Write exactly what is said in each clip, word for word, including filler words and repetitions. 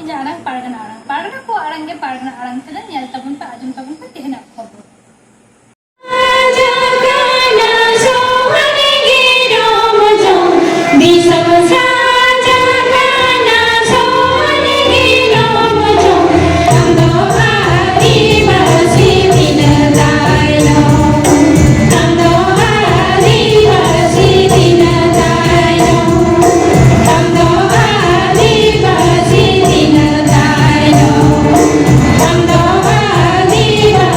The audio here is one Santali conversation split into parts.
ᱤᱧᱟᱹᱜ ᱟᱲᱟᱝ ᱯᱟᱨᱜᱟᱱᱟ ᱟᱲᱟᱝ, ᱯᱟᱨᱜᱟᱱᱟ ᱠᱚ ᱟᱲᱟᱝ ᱜᱮ ᱯᱟᱨᱜᱟᱱᱟ ᱟᱲᱟᱝ ᱛᱮᱫᱚ ᱧᱮᱞ ᱛᱟᱵᱚᱱ ᱯᱮ, ᱟᱸᱡᱚᱢ ᱛᱟᱵᱚᱱ ᱯᱮ ᱛᱮᱦᱮᱧᱟᱜ ᱠᱷᱚᱵᱚᱨ᱾ ᱫᱤᱥᱚᱢ ᱥᱟᱡᱟᱜ ᱠᱟᱱᱟ ᱥᱚᱦᱟᱱ ᱜᱮ ᱨᱚᱢᱚᱡᱚᱝ, ᱟᱢ ᱫᱚ ᱟᱹᱫᱤᱵᱟᱹᱥᱤ ᱛᱤᱱᱟᱹᱜ ᱛᱟᱭᱱᱚᱢ, ᱟᱢ ᱫᱚ ᱟᱹᱫᱤᱵᱟᱹᱥᱤ ᱛᱤᱱᱟᱹᱜ ᱛᱟᱭᱱᱚᱢ, ᱟᱢ ᱫᱚ ᱟᱹᱫᱤᱵᱟᱹᱥᱤ ᱛᱤᱱᱟᱹᱜ ᱛᱟᱭᱱᱚᱢ, ᱟᱢ ᱫᱚ ᱟᱹᱫᱤᱵᱟᱹᱥᱤ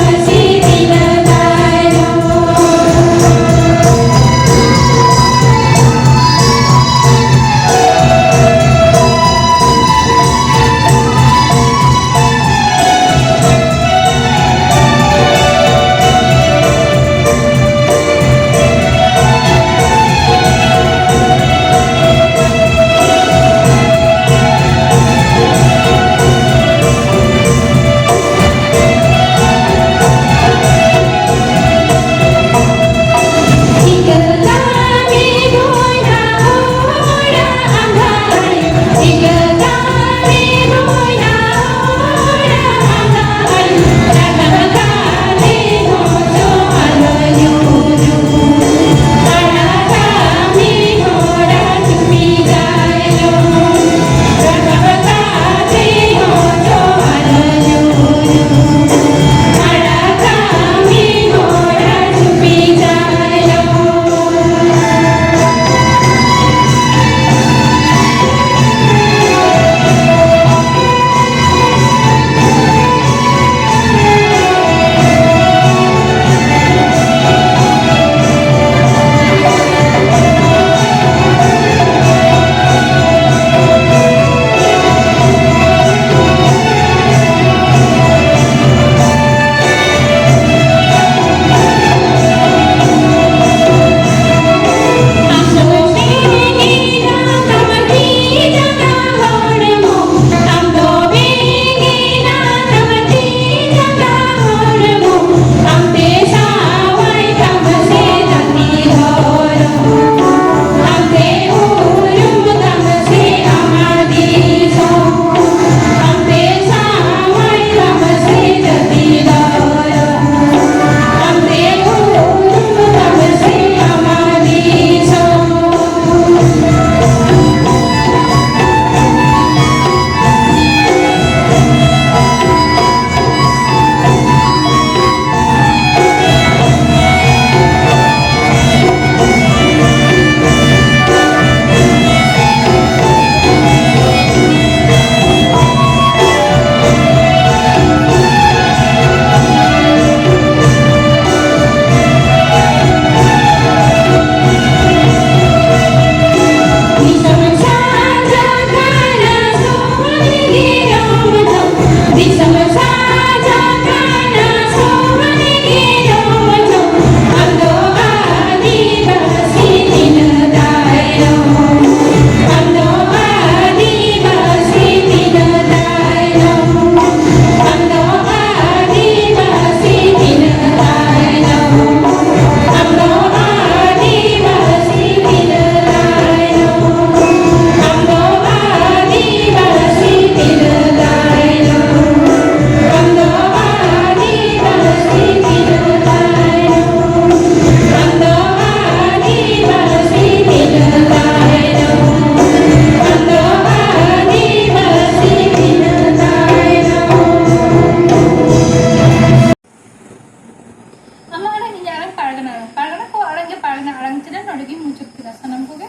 ᱟᱢᱟᱜ ᱟᱲᱟᱝ, ᱤᱧᱟᱹᱜ ᱟᱲᱟᱝ, ᱯᱟᱨᱜᱟᱱᱟ ᱟᱲᱟᱝ, ᱯᱟᱨᱜᱟᱱᱟ ᱠᱚ ᱟᱲᱟᱝ ᱜᱮ ᱯᱟᱨᱜᱟᱱᱟ ᱟᱲᱟᱝ ᱪᱮᱱᱮᱞ ᱱᱚᱰᱮ ᱜᱤᱧ ᱢᱩᱪᱟᱹᱫ ᱠᱮᱫᱟ᱾ ᱥᱟᱱᱟᱢ ᱠᱚᱜᱮ